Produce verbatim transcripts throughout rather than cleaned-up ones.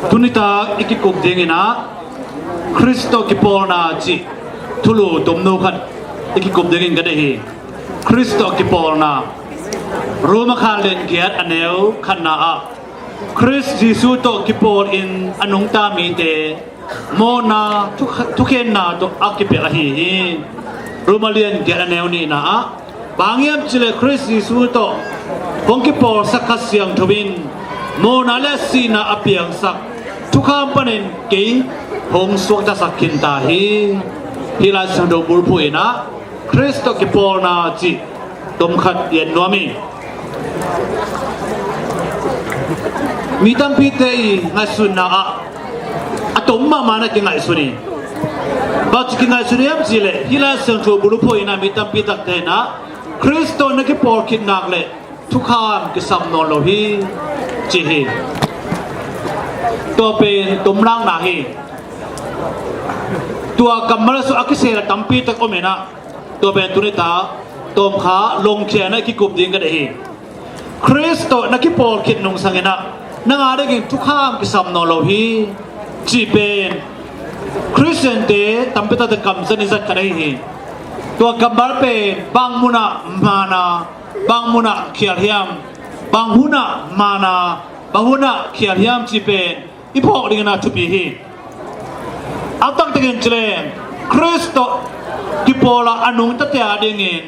Tuni tak i kikup dingin ah Khrist tawh kipawlna cih thulu tomno khat i kikup dingin ka deih hi. Khrist tawh kipawlna. Roma khat lian giat a neu khatna ah Khrist Jesuh tawh kipawl in a nungta mite mawhna thukhenna tawh a kipelh ahi hi. Roma lian giat a neu nihna ah, bang hiam cileh Khrist Jesuh tawh hong kipawlsak Kha Siangtho in mawhna le sihna a piangsak thukham panin kei hong suaktasak khin ta hi. Hih Lai Siangtho bulphuh in ah Khrist tawh kipawlna cih tom khat i en nuam hi. Mi tampite i ngaihsutna ah a tom mahmah na kingaihsun hi. Bangci kingaihsun hiam cileh hih Lai Siangtho bulphuh in ah mi tampi takte in ah Khrist tawh na kipawl khit nak leh thukham kisam nawn lo hi ci hi. Tua pen tomlakna hi. Tua kammal sung a kisel a tampi tak om in ah tua pen tuni tak tawmkha longkhia in ah i kikup ding ka deih hi. Khrist tawh na kipawl khit nungsang in ah nang a dingin thukham kisam nawn lo hi cih pen Khristiante tampi takte kamzat i zat khat ahi hi. Tua kammal pen bang munah mana, bang munah khial hiam, bang hunah mana, bang hunah khial hiam cih pen i phawk dingin ah thupi hi. A taktakin cileh Khrist tawh kipawl a a nungtate a dingin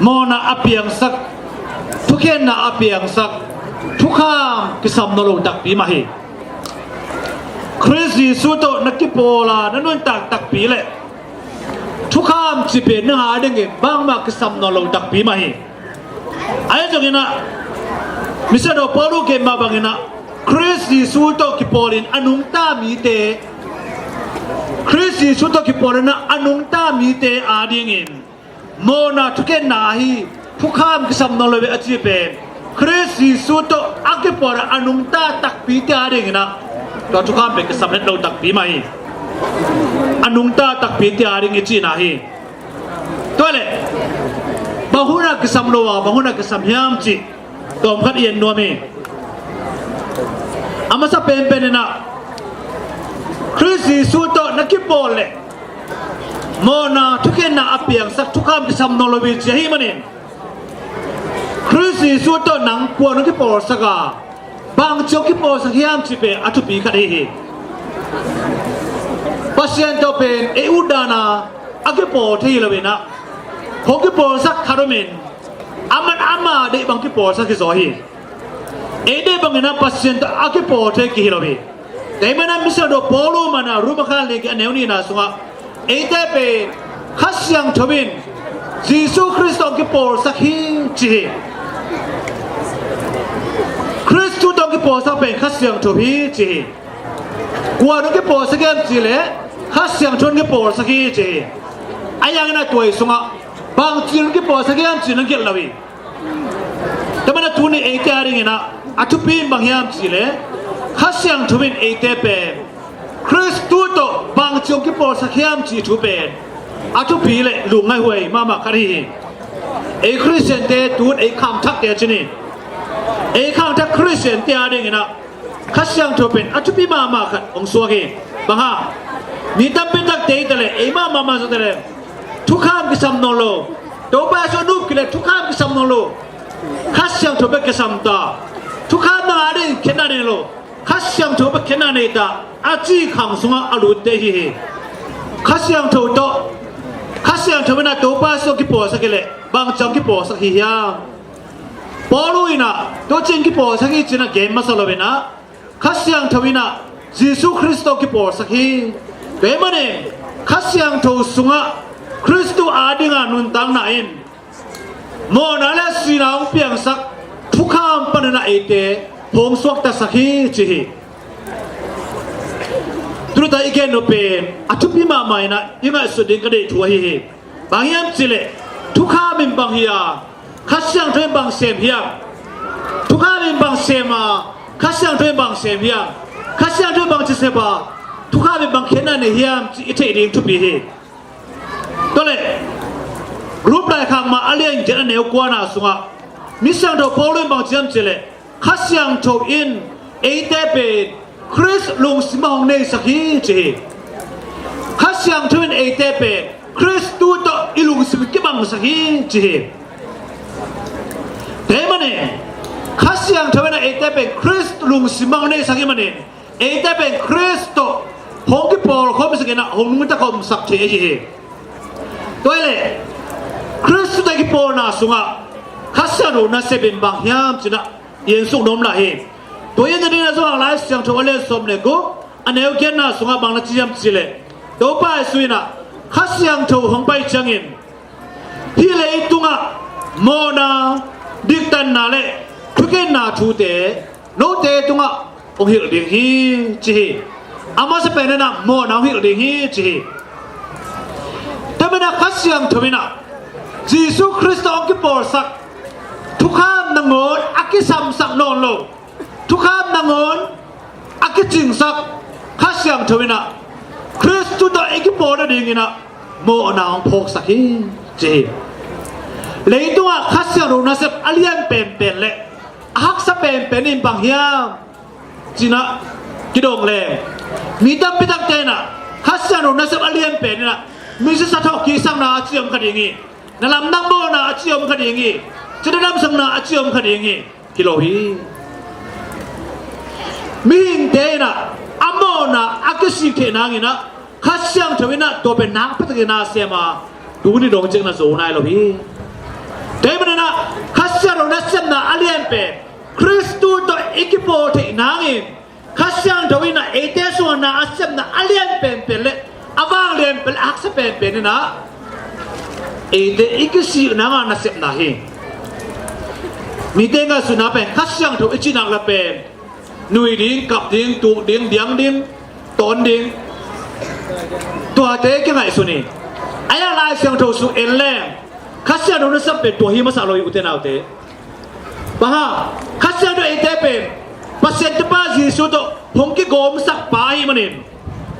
mawhna a piangsak, thukhenna a piangsak thukham kisam nawn lo takpi mah hi. Khrist Jesuh tawh na kipawl a na nuntak takpi leh thukham cih pen nang a dingin bangmah kisam nawn lo takpi mah hi. Ahi zongin ah Misiangtho Paulu gen mah bangin ah Khrist Jesuh tawh kipawl in a nungta mite, Khrist Jesuh tawh kipawl in ah a nungta mite a dingin mawhna thukhenna ahi thukham kisam nawn lo ve a cih pen Khrist Jesuh tawh a kipawl a a nungta takpite a dingin ah tua thukham pen kisam het lo takpi mah hi. A nungta takpite a ding i cihna hi. Tua leh bang hunah kisam lo a bang hunah kisam hiam cih tawmkhat i en nuam hi. A masa penpen in ah Khrist Jesuh tawh na kipawl leh mawhna thukhenna a piangsak thukham kisam nawn lo hi ci ahih manin Khrist Jesuh tawh nang kua nong kipawlsak a bangci hong kipawlsak hiam cih pen a thupi khat ahi hi. Pasian tawh pen ei utdan a a kipawl thei hi lo in ah hong kipawlsak khat om in aman ama deih bang kipawlsak hi zaw hi. Ei deih bangin ah Pasian tawh a kipawl thei kihi lo hi. Tua ahih manin ah Misiangtho Paulu man a Roma khat lian giat a neu nihna sungah eite pen Kha Siangtho in Jesuh Khrist tawh kipawlsak hi ci hi. Khrist tawh kipawlsak pen Kha Siangtho hi ci hi. Kua nong kipawlsak hiam cih leh Kha Siangtho in kipawlsak hi ci hi. Ahi zongin ah tua i sungah bangci nong kipawlsak hiam cih nong gelh lo hi. Tua manin ah tuni eite a dingin ah a thupi in bang hiam cih leh Kha Siangtho in eite pen Khrist tawh bangci hong kipawlsak hiam cih thu pen a thupi leh lungngaihhuai mahmah khat ahi hi. Ei Khristiante tun ei khangthakte a cin hi. Ei khangthak Khristiante a dingin ah Kha Siangtho pen a thupi mahmah khat hong suak hi. Bang hang? Mi tampi takte hi ta leh ei mahmah mah zong ta leh thukham kisam nawn lo. Topa Jesuh a nungta khit leh thukham kisam nawn lo. Kha Siangtho bek kisam ta. Thukham nang a ding khenna nei lo. Kha Siangtho bek khenna nei ta a cih khang sungah a lutte hi hi. Kha Siangtho tawh Kha Siangtho in ah Topa Jesuh kipawlsak hi leh bangci hong kipawlsak hi hiam? Paulu in ah tua ciang kipawlsak hi ci-in ah gen masa lo in ah Kha Siangtho in ah Jesuh Khrist tawh kipawlsak hi. Tua ahih manin Kha Siangtho sungah Khrist a ding a nuntakna in mawhna le sihna hong piangsak thukham panin ah eite hong suaktasak hi ci hi. Tuni tak i gen nop pen a thupi mahmah in ah i ngaihsut ding ka deih thu ahi hi. Bang hiam cih leh thukham in bang hi a Kha Siangtho in bang sem hiam? Thukham in bang sem a Kha Siangtho in bang sem hiam? Kha Siangtho in bangci sep a thukham in bang khenna nei hiam cih i theih ding thupi hi. Tua leh Rom laikhak mah a lian giat a neu kuana sungah Misiangtho Paulu in bang ci hiam cih leh Kha Siangtho in eite pen Khrist lungsim a hong neisak hi ci hi. Kha Siangtho in eite pen Khristu tawh i lungsim kibangsak hi ci hi. Tua ahih manin Kha Siangtho in eite pen Khrist lungsim a hong neisak ahih manin eite pen Khrist tawh hong kipawlkhawm sak in hong nungta khawmsak thei ahi hi. Tua ahih leh Khristu tawh i kipawlna sungah Kha Siangtho nasep in bang hiam ci-in i ensuk nuam lai hi. Tua hi a, na dingin a Johan Lai Siangtho a lian sawm le guk, a neu giatna sungah bang na ci hiam cih leh, Topa Jesu in Kha Siangtho hong pai ciangin hih leitungah mawhna, diktanna le thukhenna thute note tungah hong hilh ding hi ci hi. A masa pen in mawhna hong hilh ding hi ci hi. Tua manin Kha Siangtho in Jesu Khrist tawh hong kipawlsak thukham nangawn a kisamsak nawn lo, thukham nangawn a kicingsak Kha Siangtho in Khristu tawh i kipawl nadingin mawhna hong phawksak hi ci hi. Leitungah Kha Siangtho nasep a lian penpen le a haksa penpen in bang hiam ci-in kidong leng, mi tampi takte in Kha Siangtho nasep a lian pen in misi sa thawhkik sakna a ci om kha ding hi. Na lamdang mawhna a ci om kha ding hi. Cidadam sakna a ci om kha ding hi. Hi lo hi. Mihingte in a mawhna a kisik theih nangin Kha Siangtho in tua pen nakpi takin a sem a, tuni dong ciang na zo nai lo hi. Tua ahih manin Kha Siangtho nasepna a lian pen Khristu tawh i kipawl theih nangin Kha Siangtho in eite sungah na a sepna a lian penpen le a vanglian pen le a haksa penpen in eite i kisik nangin nasepna hi. Mite ngaihsutna pen Kha Siangtho i cih nak leh pen nui ding, kap ding, tuk ding, diang ding, tawn ding, tuate kingaihsun hi. Ahi zongin Lai Siangtho sung en leng Kha Siangtho nasep pen tua hi masa lo hi, ute naute. Bang hang, Kha Siangtho eite pen Pasian Tapa Jesu tawh hong kigawmsak pa ahih manin,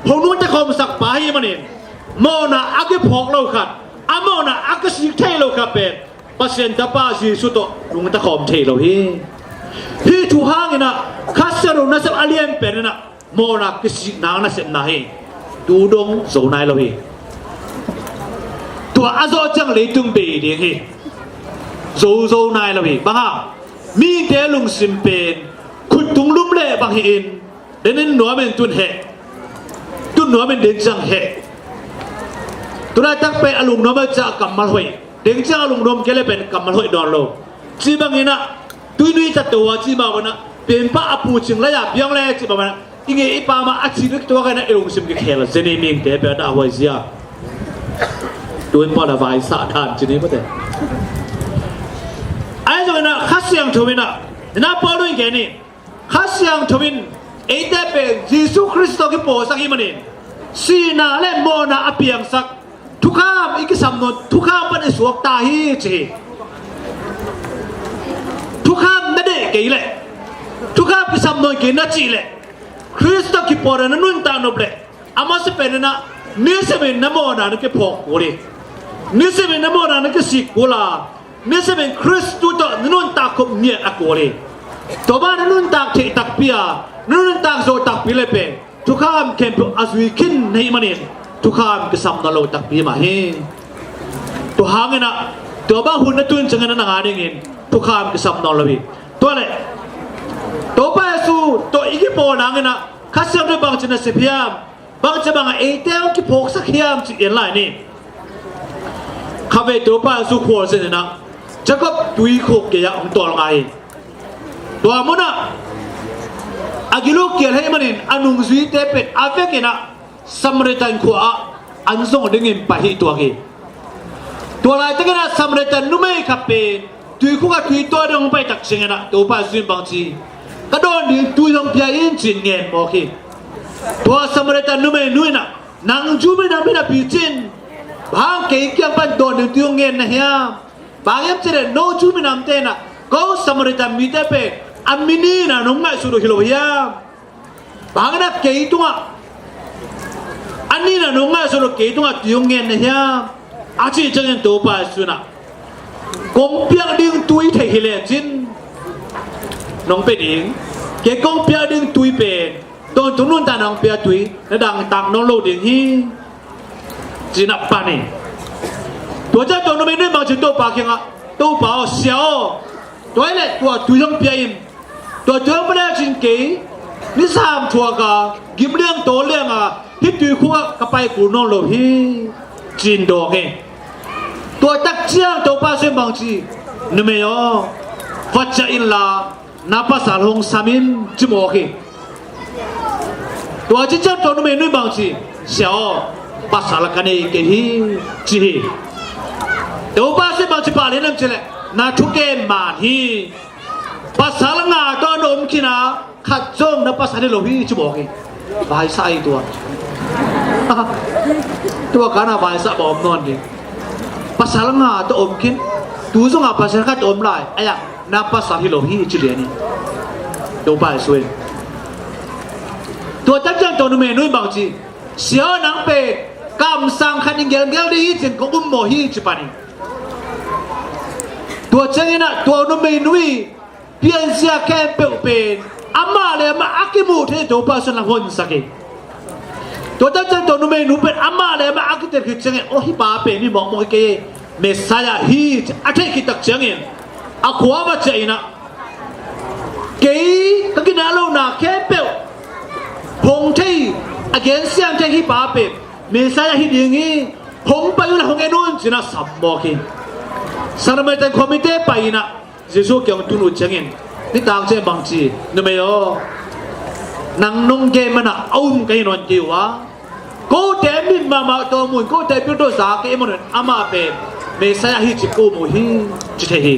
hong nungta khawmsak pa ahih manin, mawhna a kiphawk lo khat, a mawhna a kisik thei lo khat pen Pasian Tapa Jesu tawh nungta khawm thei lo hi. Hih thu hangin Kha Siangtho nasep a lian pen in mawhna kisik nang nasepna hi. Tu dong zo nai lo hi. Tua a zawh ciang leitung bei ding hi. Zo zo nai lo hi. Bang hang, mite lungsim pen khut tung lum leh bang hi in, den in nuam in tun heh, tun nuam in den ciang heh. Tu laitak pen a lungnuam a ciah kammal hoih, den ciang a lungnuam kei leh pen kammal hoih dawn lo. Ci bangin tui nui tat to a ci mah bangin, pianpa a pu cing lai-a piang le ci bangin, i ngei i pam a ci lik tua ka in i lungsim kikhel a, zen i mite pen a dah huai zia. Tun pa na vai sa dan ci ni mate. Ahi zongin Kha Siangtho in, na Paul in gen hi, Kha Siangtho in eite pen Jesu Khrist tawh kipawlsak ahih manin sihna le mawhna a piangsak thukham i kisam nawn, thukham pan i suak ta hi ci hi. Thukham na deih kei leh, thukham kisam nawn kei na cih leh, Khrist tawh kipawl a na nuntak nop leh a masa pen in nisimin na mawhna na kiphawk kul hi. Nisimin na mawhna na kisik kul a, nisimin Khristu tawh na nuntak khop ngiat a kul hi. Tua bang na nuntak theih takpi a, na nuntak zawh takpi leh pen thukham khempeuh a zui khin na hih manin thukham kisam nawn lo takpi mah hi. Tua hangin tua bang hun na tun ciangin na ngah dingin thukham kisam nawn lo hi. Tua leh Topa Jesu tawh i kipawl nangin Kha Siangtho bangci nasep hiam, bangci bangin eite hong kiphawksak hiam cih en lai ni. Khatvei Topa Jesu khualzin in Jakob tuikhuk gei-ah hong tawlnga hi. Tua munah a gil uh kial ahih manin a nungzuite pen a vekin Samaritan khua ah an zong dingin pai hi tuak hi. Tua laitakin Samaritan numei khat pen tuikhuk ah tui tawi ding hong pai tak ciangin Topa Jesu in bangci, ka dawn ding tui hong pia in ci-in ngen mawk hi. Tua Samaritan numeinu in, nang Jew minam hi napi cin, bang hang kei kiang pan dawn ding tui hong ngen na hiam? Bang hiam cih leh no Jew minamte in ko Samaritan mite pen a mi ni-in nong ngaihsut uh hi lo hiam? Bang hangin kei tungah a ni-in nong ngaihsut uh, kei tungah tui hong ngen na hiam? A cih ciangin Topa Jesu in, kong piak ding tui thei hi lecin nong pia ding. Kei kong piak ding tui pen tawntung nuntakna hong pia tui, na dangtak nawn lo ding hi, ci-in a pan hi. Tua ciang tua numei nu in bang ci, Topa kiangah, Topa aw, Sia aw, tua hi leh tua tui hong pia in. Tua tui hong pia le cin kei ni sam thuak a, gim liang taw liang a, hih tuikhuk ah ka pai kul nawn lo hi, ci-in dawng hi. Tua tak ciang Topa Jesu in bang ci, numei aw, va ciah inla na pasal hong sam in, ci mawk hi. Tua ci ciang tua numei nu in bang ci, Sia aw, pasal ka nei kei hi, ci hi. Topa Jesu in bang ci pah lian hiam cih leh, na thugen man hi. Pasal nga tawh na om khin a, khat zong na pasal hi lo hi, ci mawk hi. Vaisah hi tua. Tua ka na vaisah bawm nawn ding. Pasal nga tawh om khin, tu zong a pasal khat om lai, ai-a na pasal hi lo hi, ci lian hi. Topa Jesu in. Tua tak ciang tua numei nu in bang ci, Sia aw, nang pen kamsang khat in gelgel ding hi, ci-in kong um mawh hi, ci pan hi. Tua ciangin ah tua numei nu i pianzia khempeuh pen amah le amah a kimuh thei Topa Jesu in a honsak hi. Tua tak ciang tua numei nu pen amah le amah a kitel khit ciangin, aw, hih pa pen mi mawkmawk hi kei, Messiah hi, ci a theih khit tak ciangin a khua va ciah in ah, kei ka ginat lohna khempeuh hong thei, a gensiam thei hih pa pen Messiah hi ding hi, hong pai un la, hong en un, ci-in a sam mawk hi. Samaria khua mite pai in ah Jesu kiang tun uh ciangin, nitak ciang bang ci, numei aw, nang nong gen man ah a um ka hi nawn kei uh a, kote mit mahmah tawh mu in, kote bil tawh za kei, amah pen Messiah hi ci ko mu hi, ci thei hi.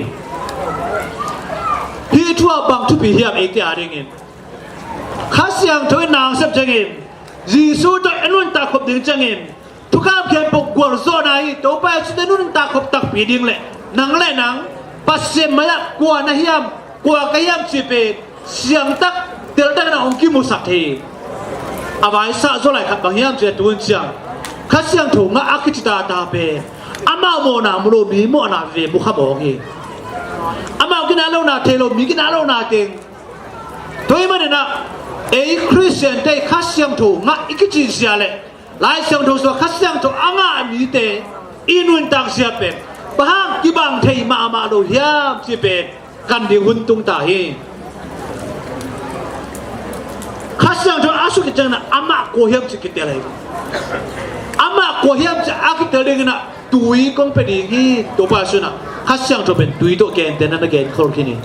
Hih thu ah bang thupi hiam eite a dingin? Kha Siangtho in na hong sep ciangin, Jesu tawh i nuntak khop ding ciangin, thukham khempeuh gualzawhna hi. Topa Jesu tawh i nuntak khop takpi ding le nang le nang Pasian mai-ah kua na hiam, kua ka hiam cih pen siangtak teltak in ah hong kimusak thei hi. A vaisah zaw lai khat bang hiam cih leh, tu hun ciang Kha Siangtho ngah a kici tata pen amau mawhna mu lo, mi mawhna ve mu kha mawk hi. Amau ginat lohna thei lo, mi ginat lohna teng. Tua ahih manin ah ei Khristiante Kha Siangtho ngah i kici zia le Lai Siangtho sungah Kha Siangtho a ngah mite i nuntak zia pen bang hang kibang thei mahmah lo hiam cih pen kan ding hun tung ta hi. Kha Siangtho a suk khit ciangin ah amah kua hiam cih kitel hi. Amah kua hiam cih a kitel dingin ah tui kong pia ding hi. Topa Jesu in ah Kha Siangtho pen tui tawh gentehna na genkhol khin hi.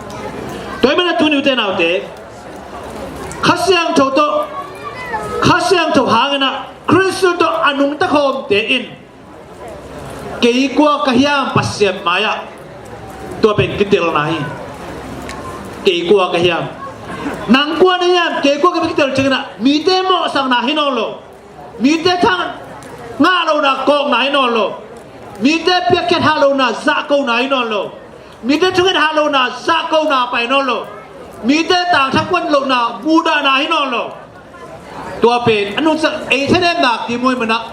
Tua ahih manin ah tuni ute naute, Kha Siangtho tawh, Kha Siangtho hangin ah Khristu tawh a nungta khawmte in kei kua ka hiam Pasian mai-ah, tua pen kitelna hi. Kei kua ka hiam, nang kua na hiam, kei kua ka hiam kitel ciangin ah mite mawhsakna hi nawn lo. Mite thangah ngah lohna kawkna hi nawn lo. Mite piakkhiat hah lohna zahkona hi nawn lo. Mite thunget hah lohna zahkona pai nawn lo. Mite tangtha kuan lohna muhdahna hi nawn lo. Tua pen a nungciang ei thanemna kim uh ahih manin ah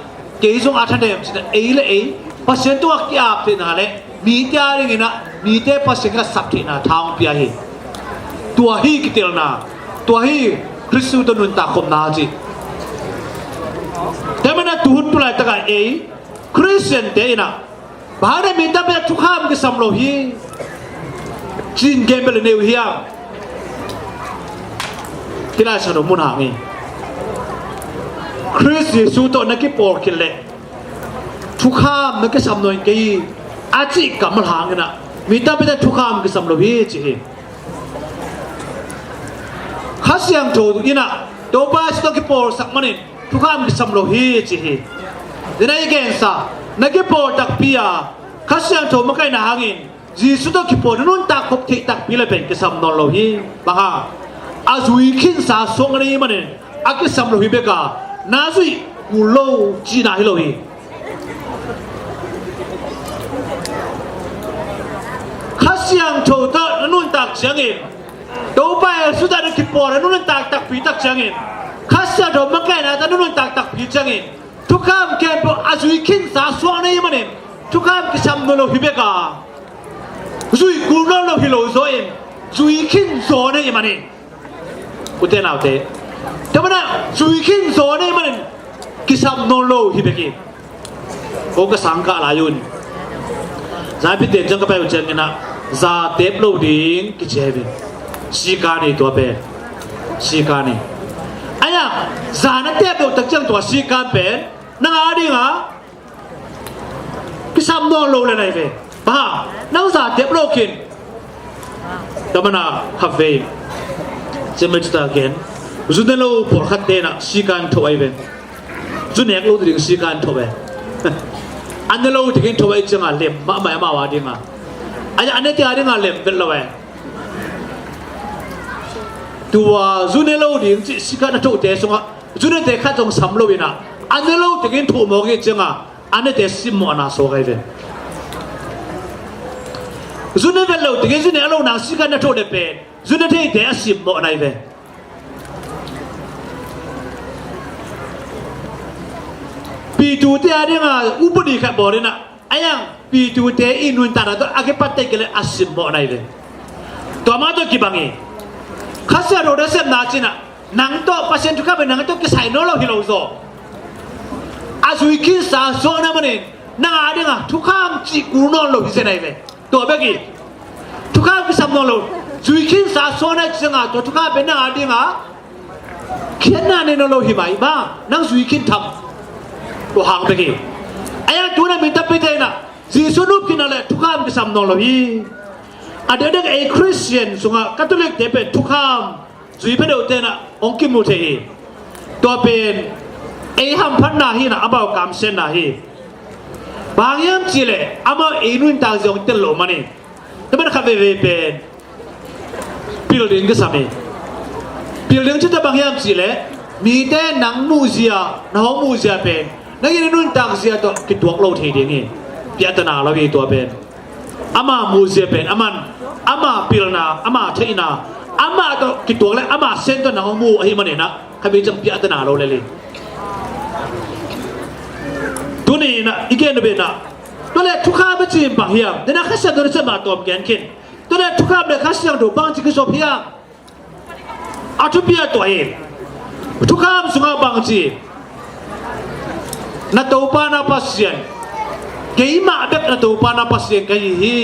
kei zong a thanem cih in ah ei le ei Pasian tungah ki-ap theihna le mite a dingin ah mite Pasian ka sap theihna tha hong pia hi. Tua hi kitelna, tua hi Khristu tawh nuntak khopna cih. Tua ahih manin ah tuhun tu laitakah ei Khristiante in ah bang hang na mi tampi tawh thukham kisam lo hi, ci-in gen bel na nei uh hiam? Hih Lai Siangtho mun hang hi. Khrist Jesu tawh na kipawl khit leh thukham na kisam nawn kei hi, a cih kammal hangin ah mi tampi tawh thukham kisam lo hi, ci hi. Kha Siangtho in ah Topa Jesu tawh kipawlsak manin thukham kisam lo hi, ci hi. Tua ahih manin i gensa, na kipawl takpi a Kha Siangtho makaihna hangin Jesu tawh kipawl na nuntak khop theih takpi leh pen kisam nawn lo hi. Bang hang? A zui khinsa suak na hi manin a kisam lo hi bek a, na zuih kul lo cihna hi lo hi. Kha Siangtho tawh na nuntak ciangin, Topa Jesu tawh na kipawl a na nuntak takpi tak ciangin, Kha Siangtho makaihna tawh na nuntak takpi ciangin, thukham khempeuh a zui khinsa suak na hi manin thukham kisam nawn lo hi bek a, zuih kul nawn lo hi lo zaw in, zui khin zaw na hi manin Ute naute, tua manin zui khin zaw na hih manin kisam nawn lo hi bek hi. Ko ka sang kah lai un, Zan Pite ciang ka pai uh ciangin ah za tep lo ding kici hi ve. Sikan hi tua pen. Sikan hi. Ahi zongin za na tep loh tak ciang tua sikan pen nang a dingin kisam nawn lo le na hi ve. Bang hang, nang za tep lo khin. Tua manin khatvei cemel cita gen, zu ne lo pawlkhat ten ah sikan tho ahi ve. Zu nek lo ding sikan tho ve. A ne lo dingin tho ahih ciangin lem mahmah amau a dingin. Ahi zongin a nete a dingin lem vet lo e. Tua zu ne lo ding cih sikan a thote sungah zu nete khat zong sam lo in ah, a ne lo dingin tho mawk ahih ciangin a nete simmawhna suak ahi ve. Zu ne vet lo dingin zu nek lo nang sikan na tho le pen zu ne theite a simmawhna ahi ve. Pitute a dingin upadi khat bawl in ah, ahi zongin pitute i nuntakna tawh a kipat teitei kei leh a simmawhna ahi ve. Tua mah tawh kibang hi. Kha Siangtho nasepna cih in ah nang tawh Pasian thukham pen nang tawh kisai nawn lo hi lo zaw. A zui khinsa suak na hih manin nang a dingin thukham cih kul nawn lo hi zen ahi ve. Tua bek hi. Thukham kisam nawn lo. Zui khinsa suak na hih ciangin tua thukham pen nang a dingin khiatna nei nawn lo hi mah hi. Bang hang, nang zui khin tham. Tua hang bek hi. Ahi zongin tu-in ah mi tampite in ah Jesu nup khin na leh thukham kisam nawn lo hi. A diakdiak ei Khristian sungah Catholic-te pen thukham zui pha deuh ten ah hong kimu thei hi. Tua pen ei hamphatna hi in ah amau kamsiatna hi. Bang hang hiam cih leh amau ei nuntak zia hong tel loh man hi. Tua manin khat veivei pen pil ding kisam hi. Pil ding cih teh bang hiam cih leh mite nang muh zia, na hong muh zia pen nang i nuntak zia tawh kituak lo thei ding hi. Piahtana lo hi tua pen. Ama muh zia pen aman, ama pilna, ama theihna, amah tawh kituak leh ama sen tawh nang hong muh ahih manin ah khat veivei ciang piahtana lo lel hi. Tuni in ah i gen uh pen ah, tua leh thukham a cih bang hiam? Dena Kha Siangtho nasepna tawm gen khin. Tua leh thukham leh Kha Siangtho bangci kizop hiam? A thupi ah tua hi. Thukham sungah bangci, na Topa na Pasian, keimah bek na Topa na Pasian ka hi hi.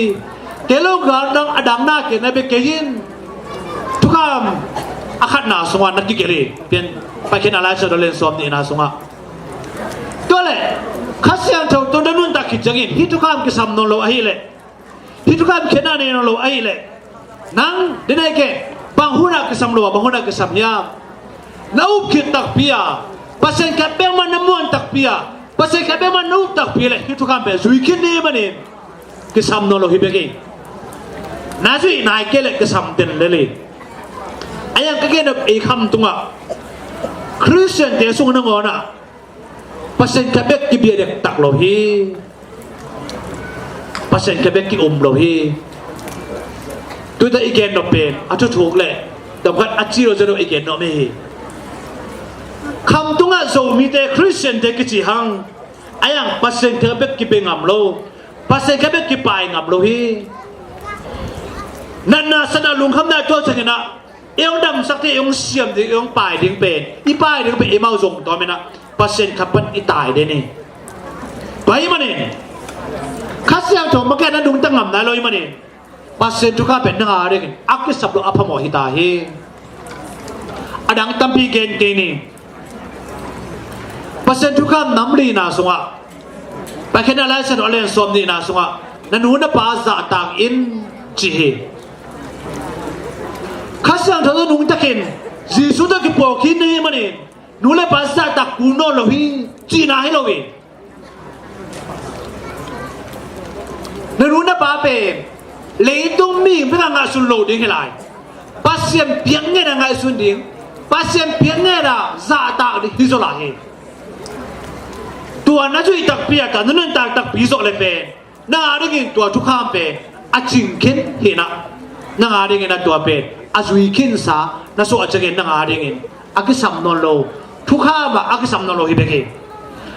Kei lo gal dang a dang na kei na bek kei hi. Thukham a khatna sungah na kigelh hi. Pian Paikhiatna Laisiangtho a lian sawm nihna sungah. Tua leh Kha Siangtho tawh na nuntak khit ciangin hih thukham kisam nawn lo ahih leh, hih thukham khiatna nei nawn lo ahih leh, nang, dena i gen, bang hun ah kisam lo a, bang hun ah kisam hiam? Na up khit takpi a, Pasian khat bek mah na muan takpi a, Pasian khat bek mah na up takpi leh hih thukham pen zui khin na hih manin kisam nawn lo hi bek hi. Na zuih nai kei leh kisam den lel hi. Ahi zongin ka gen uh ei khamtung ah Khristiante sung nangawn ah Pasian khat bek kibia dektak lo hi. Pasian khat bek ki-um lo hi. Tuta i gen nop pen a thuthuk leh dam khat a ci lo zaw lo i gen nop hi. Khamtung ah Zomite Khristiante kici hang, ahi zongin Pasian khat bek kibia ngam lo, Pasian khat bek kipai ngam lo hi. Natna satna lungkhamna tuah ciangin ah i hong damsak ding, i hong siam ding, i hong pai ding pen, i pai ding pen eimau zong tawm in ah Pasian khat pan i tai den hi. Tua ahih manin Kha Siangtho mah kei na nungta ngam nai lo ahih manin Pasian thukham pen nang a dingin a kisap loh a phamawh hi ta hi. A dang tampi gen kei ni. Pasian thukham nam lina sungah, Paikhiatna Laisiangtho a lian sawm nihna sungah, na nu na pa zahtak in ci hi. Kha Siangtho tawh nungta khin, Jesu tawh kipawl khin na hih manin nu le pa zahtak kul nawn lo hi cihna hi lo hi. Na nu na pa pen leitung mihing bek a ngaihsun lo ding hi lai. Pasian piak nget a ngaihsun ding, Pasian piak nget a zahtak ding hi zaw lai hi. Tua na zuih takpi a, tua na nuntak takpi zawh le pen nang a dingin tua thukham pen a cing khin hi na, nang a dingin a tua pen a zui khinsa na suah ciangin nang a dingin a kisam nawn lo, thukham ah a kisam nawn lo hi bek hi.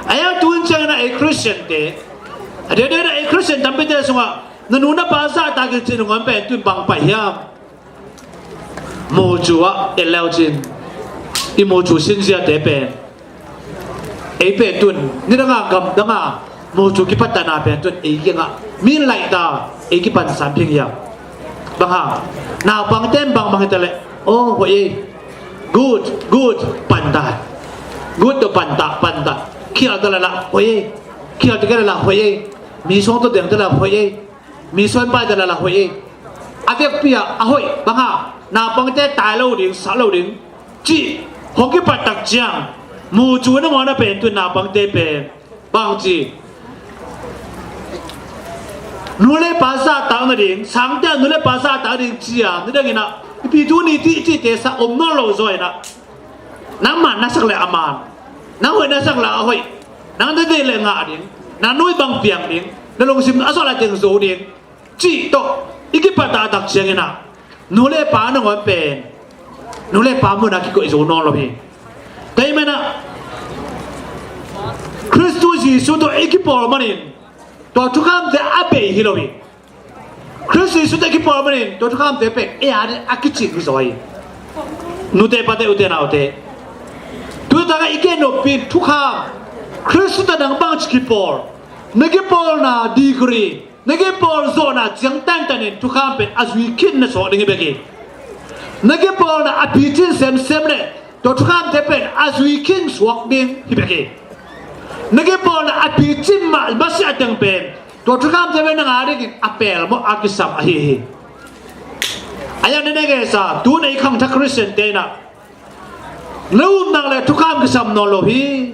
Ahi zongin tu-in ciangin ah ei Khristiante, a diakdiak in ah ei Khristian tampite sungah na nu na pa zahtak in cih nangawn pen tu-in bang pai hiam? Mucu ah et le uh cin, I mucu sinziate pen ei pen tun nidanga gamdanga mucu kipatahna pen tun ei kiangah min laihta ei kipansan phing hiam? Bang hang? Naupangte in bangbang hita leh, aw, hoih ei. Good, good, pantah. Good tawh pantah, pantah. Khial ta lala hoih ei. Khial ta lala hoih ei. Mi suang tawh deng ta lala hoih ei. Mi suan pai ta lala hoih ei. A vekpi ah a hoih bang hang? Naupangte tai lo ding, sah lo ding cih hong kipat tak ciang mucu nangawn a pen tun naupangte pen bang ci? Nu le pa zahtak nading, sangte a nu le pa zahtak nading ci-a nidangin ah i pi tu ni tih cihte sa om nawn lo zaw in ah, nangman na sak le a man, nang hoih na sak le a hoih, nang na deih le ngah ding, na nu i bang piang ding, na lungsim a zawh lai teng zo ding cih tawh i kipatah tak ciangin ah nu le pa nangawn pen nu le pa munah kikoih zo nawn lo hi. Tua ahih manin ah Khristu Jesuh tawh i kipawl manin tua thukhamte a bei hi lo hi. Khristu Jesuh tawh i kipawl manin tua thukhamte pen ei a ding a kicing hi zaw hi. Nute pate, ute naute, tutakah i gen noppi in thukham, Khristu tawh nang bangci kipawl, na kipawlna degree, na kipawl zawhna ciang tantanin thukham pen a zui khin na suak ding hi bek hi. Na kipawlna a picin semsem le tua thukhamte pen a zui khin suak ding hi bek hi. Na kipawlna a picin mah masiah teng pen tua thukhamte pen nang a dingin a pelmawh a kisam ahi hi. A yang na ne kei sa, tu-in ei khangthak Khristiante in ah na upna le thukham kisam nawn lo hi.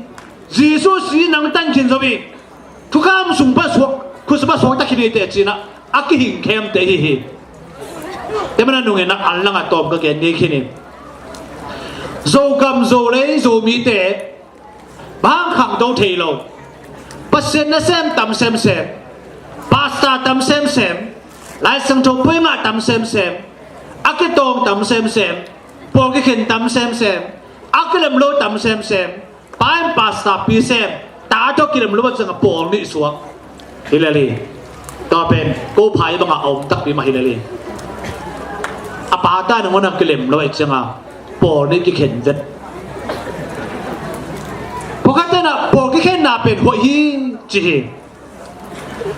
Jesuh si nang tan khin zo hi. Thukham sung pan suak, khutsung pan suak ta khin hi teh ci-in ah a kihing khemte hi hi. Tua manin ah nungin ah an langah tawm ka gen ngei khin hi. Zogam, Zolei, Zomite bang hang khangto thei lo? Pasian nasem tam semsem, pastor tam semsem, Lai Siangtho poi ngah tam semsem, a kitawng tam semsem, pawl kikhen tam semsem, a kilem lo tam semsem, pa in pastor pi sem, ta tawh kilem lo a ciangah pawl nih suak. Hi lel hi. Tua pen ko pha i bangah a om takpi mah hi lel hi. A pa ta nangawn a kilem lo a ciangah pawl nih kikhen vet. Pawlkhatte in ah pawl kikhenna pen hoih hi ci hi.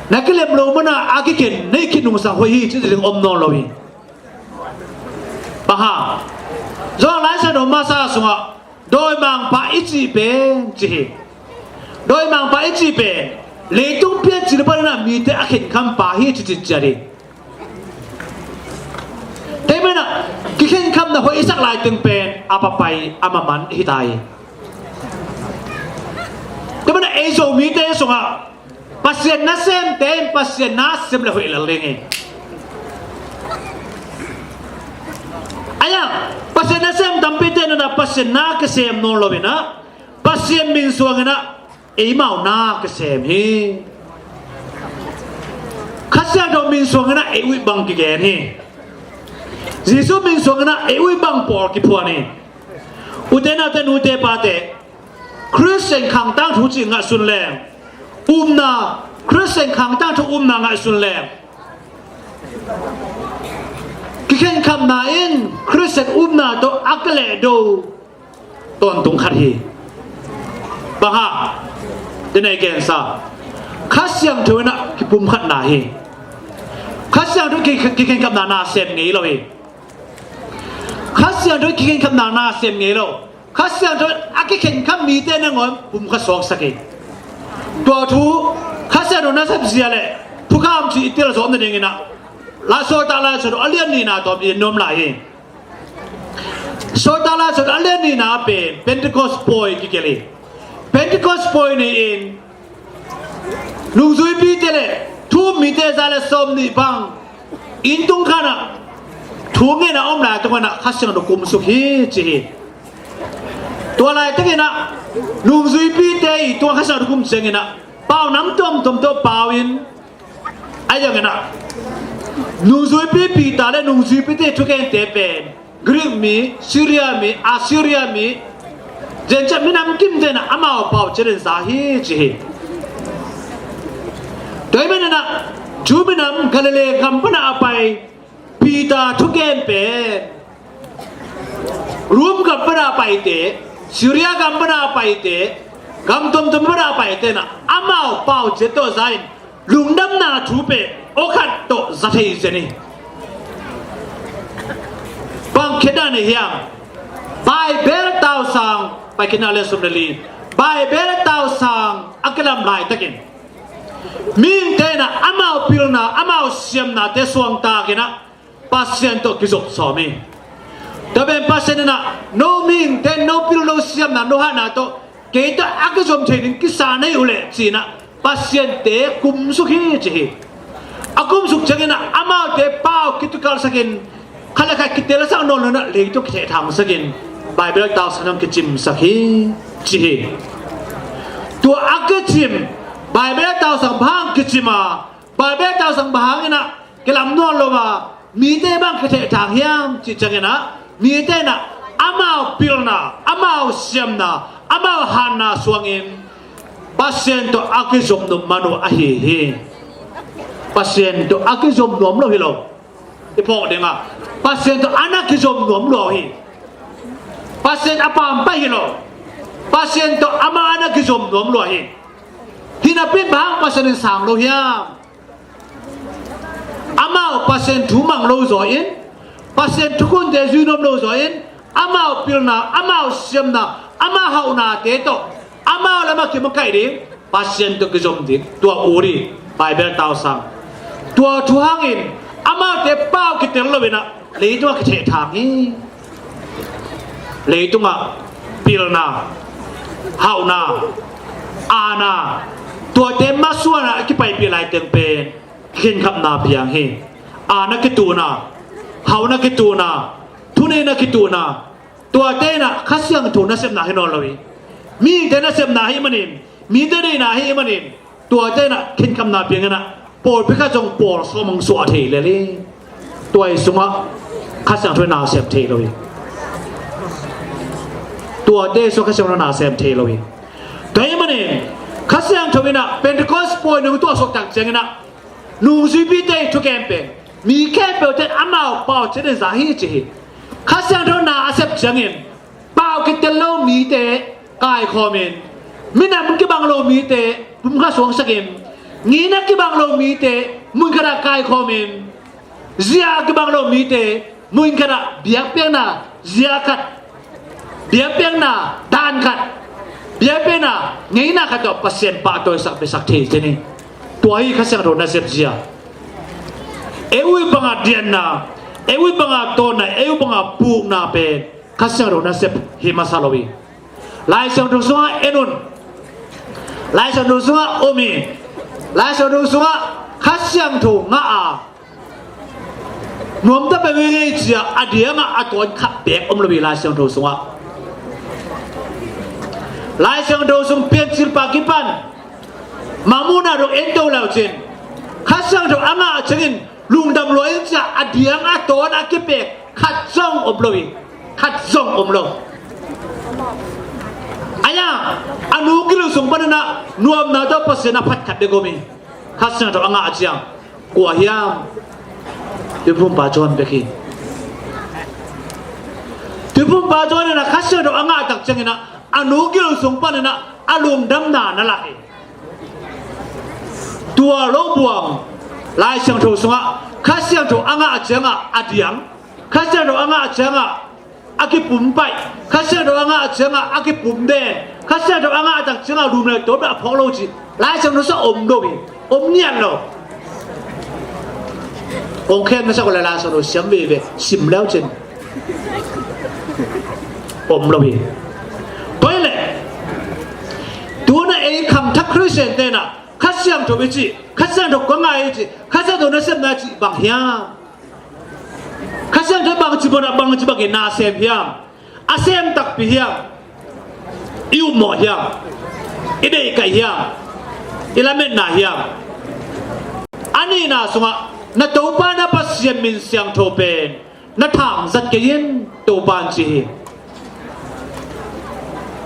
Na kilem lo munah a kikhen na hih khit nungsang hoih hi ci ding om nawn lo hi. Bang hang? Johan Lai Siangtho masa sungah dawimangpa i cih pen ci hi. Dawimangpa i cih pen leitung piancil panin ah mite a khenkhampa hi ci ciat hi. Tua manin ah kikhenkhamna hoih i sak lai teng pen a papai a maman hi ta hi. Tua manin ah ei Zomite sungah Pasian nasemte in Pasian na sem le hoih lel ding hi. Ahi hang Pasian nasem tampite in ah Pasian na kisem nawn lo in ah Pasian min suangin ah eimau na kisem hi. Kha Siangtho min suangin ah ei uh bang kigen hi. Jesuh min suangin ah ei uh bang pawl kiphuan hi. Ute naute, nute pate, Khristian khangtang thu cih ngaihsun leng, upna, Khristian khangtang thu upna ngaihsun leng, kikhenkhamna in Khristian upna tawh a kilehdo tawntung khat hi. Bang hang? Tua nei gensa, Kha Siangtho in ah kipumkhatna hi. Kha Siangtho ki-, kikhenkhamna na sem ngei lo hi. Kha Siangtho kikhenkhamna na sem ngei lo. Kha Siangtho a kikhenkham mite nangawn pumkhat suaksak hi. Tua thu Kha Siangtho nasep zia le thukham cih i tel zawh nadingin ah Lai Sawltak Lai Siangtho a lian nihna tawm i en nuam lai hi. Sawltak Lai Siangtho a lian nihna pen Pentecost pawi kigelh hi. Pentecost pawi ni-in nungzuipite le thu-um mite za le sawmnih bang inn tung khat ah thu ngen a om laitak in ah Kha Siangtho kumsuk hi ci hi. Tua laitakin ah nungzuipite i tungah Kha Siangtho kum ciangin ah pau nam tuamtuam tawh pau in, a yang in ah nungzuipi Peter le nungzuipite thukente pen Greek mi, Syria mi, Assyria mi, Gentile minam kimte in ah amau pau ciangin za hi ci hi. Tua ahih manin ah Jew minam Galilee gam pan a pai Peter thugen pen Rom gam pana paite, Syria gam pana paite, gam tuamtuam pana paite na amau pau ciat tawh za in lungdamna thu pen aw khat tawh za thei zen hi. Bang khiatna nei hiam? Baibel tausang, pai khiatna le sawm le li, Baibel tausang a kilam laitakin mihingte in ah amau pilna, amau siamnate suangtakin ah Pasian tawh kizop sawm hi. Tua pen Pasian in ah no mihingte, no pil, no siamna, no hatna tawh kei tawh a kizom thei ding kisa nei uh leh ci-in ah Pasian te kumsuk hi ci hi. A kumsuk ciangin ah amaute pau kitukalsakin khat le khat kitelsak nawn lo-in ah leitung kithehthangsakin Baibel tausang hong kicimsak hi ci hi. Tua a kicim Baibel tausang bang hang kicim a, Baibel tausang bang hangin ah kilam nawn lo a, mite bang kithehthang hiam cih ciangin ah mite in ah amau pilna, amau siamna, amau hatna suangin Pasian tawh a kizom nuam man uh ahi hi. Pasian tawh a kizom nuam lo hi lo. I phawk ding a, Pasian tawh a na kizom nuam lua hi. Pasian a pampai hi lo. Pasian tawh amah a na kizom nuam lua hi. Hi napi-in bang hang Pasian in sang lo hiam? Amau Pasian thu mang lo zaw in, Pasian thukhunte zui nuam lo zaw in, amau pilna, amau siamna, amau hauhnate tawh amau lamah kimakaih ding, Pasian tawh kizom ding, tua ut hi. Baibel tausang, tua thu hangin amaute pau kitel lo-in ah leitungah kithehthang hi. Leitungah pilna, hauhna, aana, tuate masuan a kipaipih laiteng pen kikhenkhapna piang hi. Aana kituhna, hauhna kituhna, thuneihna kituhna, tuate in ah Kha Siangtho nasepna hi nawn lo hi. Mihingte nasepna ahih manin, mite deihna ahih manin, tuate in ah khenkhapna piang in ah pawlpi khat zong pawl sawm hong suah thei lel hi. Tua hi sungah Kha Siangtho in na sem thei lo hi. Tuate sungah Kha Siangtho in na sem thei lo hi. Tua ahih manin Kha Siangtho in ah Pentecost pawi nung tuahsuak tak ciangin ah nungzuipite ii thugen pen mi khempeuh ten amau pau ciat in za hi ci hi. Kha Siangtho na a sep ciangin pau kitel lo mite kaikhawmin, minam kibang lo mite pumkhat suangsakin, ngeina kibang lo mite mun khatah kaikhawmin, zia kibang lo mite mun khatah biakpiakna zia khat, biakpiakna dan khat, biakpiakna ngeina khat tawh Pasian pahtawisak biasak thei cin hi. Tua hi Kha Siangtho nasep zia. Ei uh banga dianna, ei uh banga tawnna, ei uh banga pukna pen Kha Siangtho nasep hi masa lo hi. Lai Siangtho sungah en un. Lai Siangtho sungah om hi. Lai Siangtho sungah Kha Siangtho ngah a, nuamta peuh ngei ci-a a diangah a tawn khat beek om lo hi Lai Siangtho sungah. Lai Siangtho sung Piancil pa kipan mangmuhna dong en to le uh cin, Kha Siangtho a ngah ciangin lungdam lua ing ci-a a diang a tawn a kipek khat zong om lo hi. Khat zong om lo. Ahi a, a nu gil uh sung panin ah nuamna tawh Pasian a phat khat bek om hi. Kha Siangtho a ngah ciang, kua hiam? Tuiphumpa John bek hi. Tuiphumpa John in ah Kha Siangtho a ngah tak ciangin ah a nu gil uh sung panin ah a lungdamna na lak hi. Tua lo buang, Lai Siangtho sungah Kha Siangtho a ngah ciangah a diang, Kha Siangtho a ngah ciangah a kipumpaih, Kha Siangtho a ngah ciangah a kipumden, Kha Siangtho a ngah tak ciangah lum le tuam a phawk lo cih Lai Siangtho sungah om lo hi. Om ngiat lo. Kong khem na sak uh le Lai Siangtho siam veve, sim le uh cin om lo hi. Tua hi leh tu-in ah ei khangthak Khristian-te in ah Kha Siangtho i cih, Kha Siangtho ka ngah i cih, Kha Siangtho nasepna i cih bang hiam? Kha Siangtho bangci bangin ah, bangci bangin na sem hiam? A sem takpi hiam? I upmawh hiam? I deihkaih hiam? I lametna hiam? A nihna sungah na Topa na Pasian min siangtho pen na thangzat kei in, Topa in ci hi.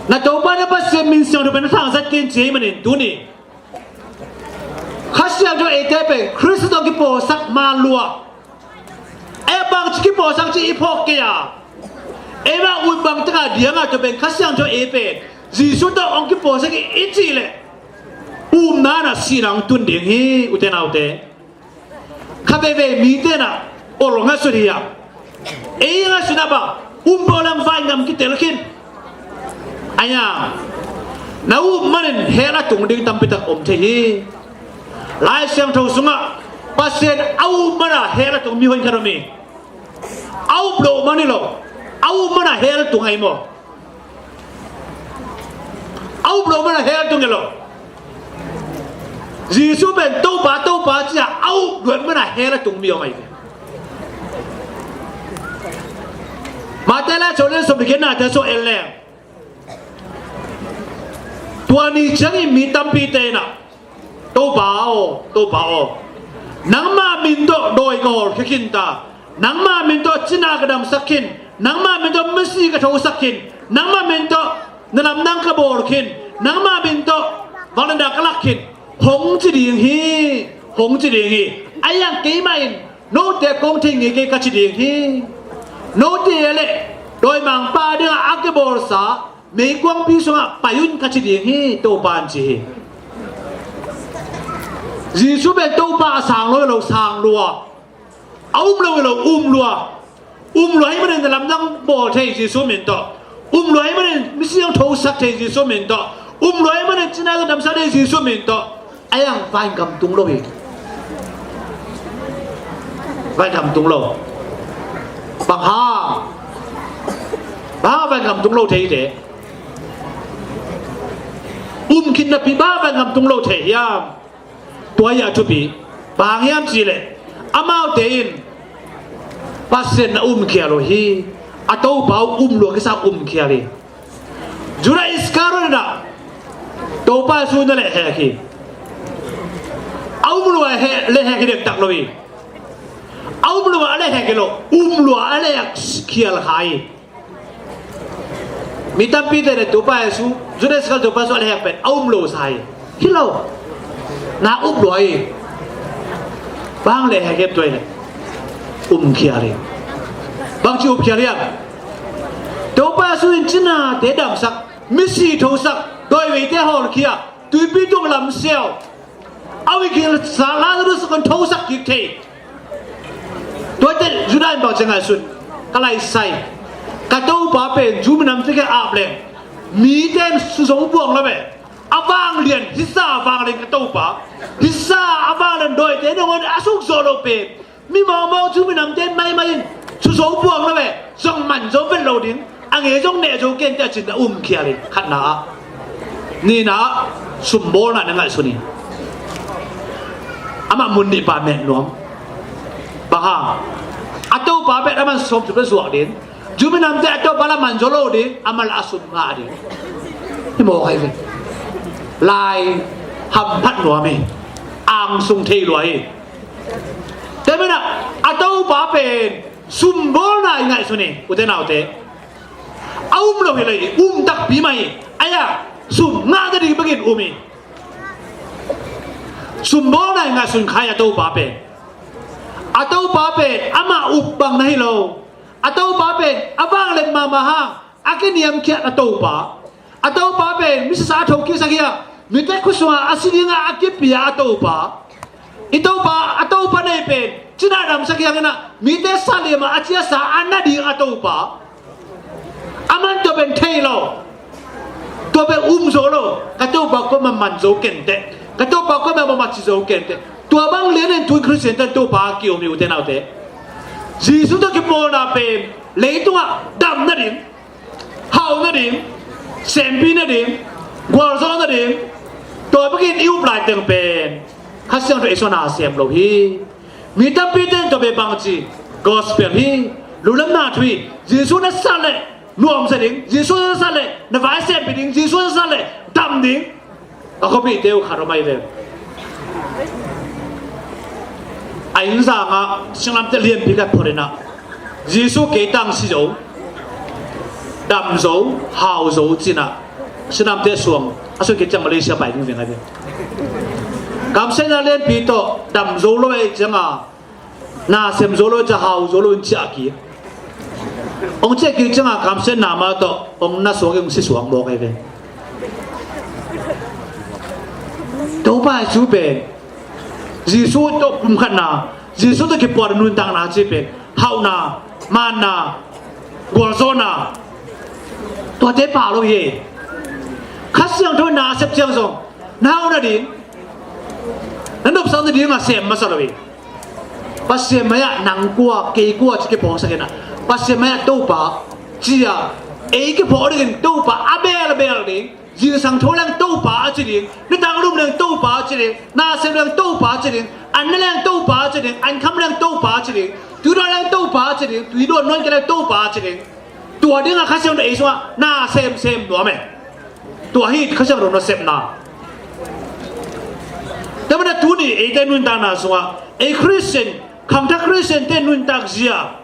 Na Topa na Pasian min siangtho pen na thangzat kei in ci hi manin tuni Kha Siangtho eite pen Khrist tawh kipawlsak man lua. Ei bangci kipawlsak cih i phawk kei a, Eimah ut bang taka dianga tua pen Kha Siangtho ei pen Jesu tawh hong kipawlsak hi i cih leh, upna in ah sihna hong tun ding hi, ute naute. Kha veivei mite in ah ol ngaihsut hi a, ei ngaihsutna bang, um peuh leng vaigam kitel khin. Ahi hang na up manin hell a tung ding tampi tak om thei hi. Lai Siangtho sungah Pasian a up mana hell a tung mi hoih khat om hi. A up loh man hi lo, a up mana hell tung ahi maw? A up loh mana hell tung hi lo. Jesu pen Topa, Topa ci-a a up luat mana hell a tung mi om ahi ve. Mate lai chawlen som kiketna te so el leng, tua ni ciangin mi tampite in ah, Topa aw, Topa aw, nangma min tawh dawi ka hawlkhia khin ta, nangma min tawh cina ka damsak khin, nangma min tawh misi ka thosak khin, nangma min tawh na lamdang ka bawl khin, nangma min tawh vangliatna ka lak khin, hong ci ding hi, hong ci ding hi. Ahi hang keimah in note kong thei ngei kei ka ci ding hi. Note leh dawimangpa dingah a kibawlsa meikuangpi sungah pai un ka ci ding hi, Topa in ci hi. Jesu pen Topa a sang lo hi lo, sang lua. A um lo hi lo, um lua. Um lua ahih manin na lamdang bawl thei Jesu min tawh. Um lua ahih manin misi hong thosak thei Jesu min tawh. Um lua ahih manin cina ka damsak thei Jesu min tawh. Ahi hang vaigam tung lo hi. Vaigam tung lo. Bang hang? Bang hang vaigam tung lo thei te? Um khin napi bang hang vaigam tung lo thei hiam? Tua hi a thupi. Bang hang hiam cih leh, amaute in Pasian na umkhial uh hi. A Topa uh um lua kisa umkhial hi. Judah Iskariot in ah Topa Jesu na lehhek hi. A um lua lehhek hi dektak lo hi. A um lua a lehhek hi lo, um lua a lehhek khial kha hi. Mi tampite in ah Topa Jesu, Judah Iskariot Topa Jesu a lehhek pen a um lo sa hi. Hi lo. Na up lua hi. Bang lehhek hiam tua hi leh? Umkhial hi. Bangci upkhial hiam? Topa Jesu in cinate damsak, misi thosak, dawiveite hawlkhia, tuipi tung lamsiau, a uikilsa Lazarus kon thosak kik thei. Tuate Judah in bangci ngaihsun? Ka laisai, ka Topa pen Jew minamte kiang ap leng mite in suzo buang lo ve. A vanglian, hisa a vanglian ka Topa, hisa a vanglian dawite nangawn a sukzawh loh pen mi mawngmawng Jew minamte maimai in suzo buang lo ve. Zong man zo vet lo ding, a ngei zong neh zo kei inteh a cin a umkhial hi. Khatna ah. Nihna ah, sumbawlna na ngaihsun hi. Amah mun nih pa met nuam. Bang hang? A Topa pen aman sawmthum le zuak ding. Jew minamte a Topa la man zo lo ding, amah la a sum ngah ding. Hi mawk ahi ve. Lai hamphat nuam hi. Angsung thei lua hi. Tua manin ah a Topa pen sumbawlna i ngaihsun hi, ute naute. A um lo hi lo hi, um takpi mah hi. Ahi a, sum ngah nading bangin um hi. Sumbawlna i ngaihsun kha hi a Topa pen. A Topa pen amah up bang na hi lo. A Topa pen a vanglian mahmah hang a kiniamkhiat a Topa. A Topa pen misisa a thokiksak hi a, mite khut sungah a si dingah a kipia a Topa. I Topa, a Topa nei pen cina damsak hi hangin ah mite sa liamah a ciasa a na ding a Topa. Aman tua pen thei lo. Tua pen um zo lo. Ka Topa kuamah man zo kei inteh. Ka Topa kuamah mawhmawh ci zo kei inteh. Tua bang lianin tu-in Khristian ten Topa ki-um hi, ute naute. Jesu tawh kipawlna pen leitungah dam nading, hau nading, sempih nading, gualzawh nading. Tua bangin i up laiteng pen Kha Siangtho ei suan a sem lo hi. Mi tampite in tua pen bangci, gospel hi, lungdamna thu hi. Jesu na sat leh nuamsa ding, Jesu na sat leh na vai sempih ding, Jesu na sat leh dam ding. A khuapihte uh khat om ahi ve. A inn zangah singlamteh lianpi khat phot in ah, Jesu kei tang si zo, dam zo, hau zo ci-in ah singlamteh suang a suang khit ciang Malaysia pai ding veng ahi ve. Kamsiatna lianpi tawh dam zo lo ahih ciangin, na sem zo lo ahih ciang hau zo lo in ciah kik. Hong ciah kik cianga kamsiatna mah tawh hong na suak in hong si suak mawk hi ve. Topa Jesu pen Jesu tawh pumkhatna, Jesu tawh kipuah nuntakna ci pen hauhna, manna, gualzawhna, tuate pha lo hi. Kha Siangtho na sep ciang zong na hauhna ding, na nopsakna dingah sem masa lo hi. Pasian mai-ah nang kua, kei kua ci kiphawksak in ah, Pasian mai-ah Topa ci-a ei kiphawk dingin Topa a belbel ding. Zingsang tho leng Topa a ci ding, nitak lum leng Topa a ci ding, na sem leng Topa a ci ding, an ne leng Topa a ci ding, an kham leng Topa a ci ding, tui dawn leng Topa a ci ding, tui dawn nawn kei leng Topa a ci ding. Tua dingah Kha Siangtho ei sungah na semsem nuam e. Tua hi Kha Siangtho nasepna. Tua manin tuni eite nuntakna sungah ei Khristian, khangthak Khristiante nuntak zia,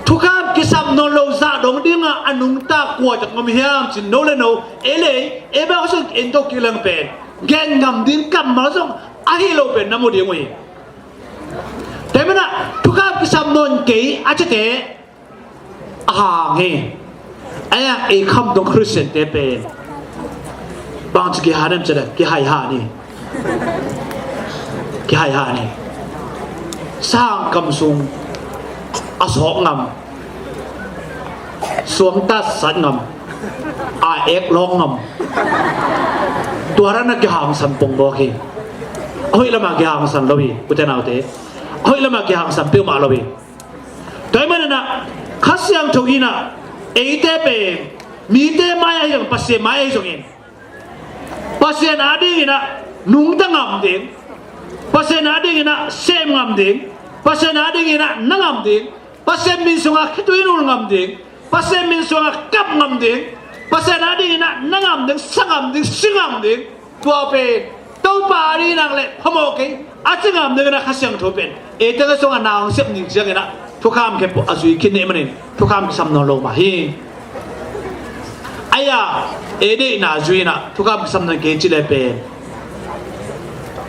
thukham kisam nawn lo zah dong dingah a nungta kua tak ngam hiam cin no le no, ei le ei, ei bang sung en to kilang pen gen ngam ding kammal zong ahi lo pen na mu ding uh hi. Tua manin thukham kisam nawn kei a cite a hang hi. Ahi hang ei kham dong Khristiante pen bangci kihai hiam cih leh kihai han hi. Kihai han hi. Sang kam sung a sawk ngam, suang tatsat ngam, a ek lawng ngam, tua dan a kihangsan pongmawk hi. A hoih lamah kihangsan lo hi, ute naute. A hoih lamah kihangsan peuhmah lo hi. Tua ahih manin ah Kha Siangtho in ah eite pen mite mai ahi zong, Pasian mai ahi zongin Pasian adingin ah nungta ngam ding, Pasian adingin ah sem ngam ding, Pasian adingin ah na ngam ding, Pasian min sungah khitui nul ngam ding, Pasian min sungah kap ngam ding, Pasian adingin ah na ngam ding, sa ngam ding, si ngam ding. Tua pen Topa ading nak leh phamawh kei a ci ngam ding in ah Kha Siangtho pen eite sungah na hong sep ning ciangin ah thukham khempeuh a zui khin nih manin thukham kisam nawn lo mah hi. Ahi a, ei deihna zui in ah thukham kisam nawn kei ci leh pen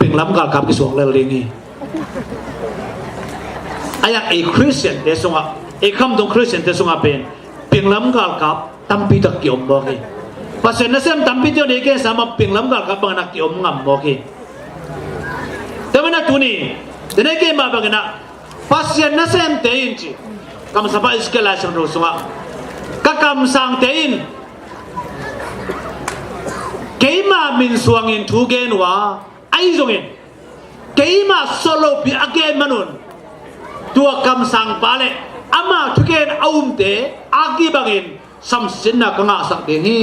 penglam galkap kisuak lel ding hi. Ahi a, ei Khristiante sungah, ei kham dong Khristiante sungah pen penglam galkap tampi tak kiom mawk hi. Pasian nasem tampi tak nei kei sam a penglam galkap bangin a kiom ngam mawk hi. Tua manin ah tuni, tua nei kei mah bangin ah Pasian nasemte in ci, kamsangpa Ezekiel Lai Siangtho sungah, ka kamsangte in keima min suangin thu gen uh a, ahi zongin keima sawt lopi a gen manun tua kamsangpa le ama thugen a umte a kibangin samsiatna ka ngahsak ding hi.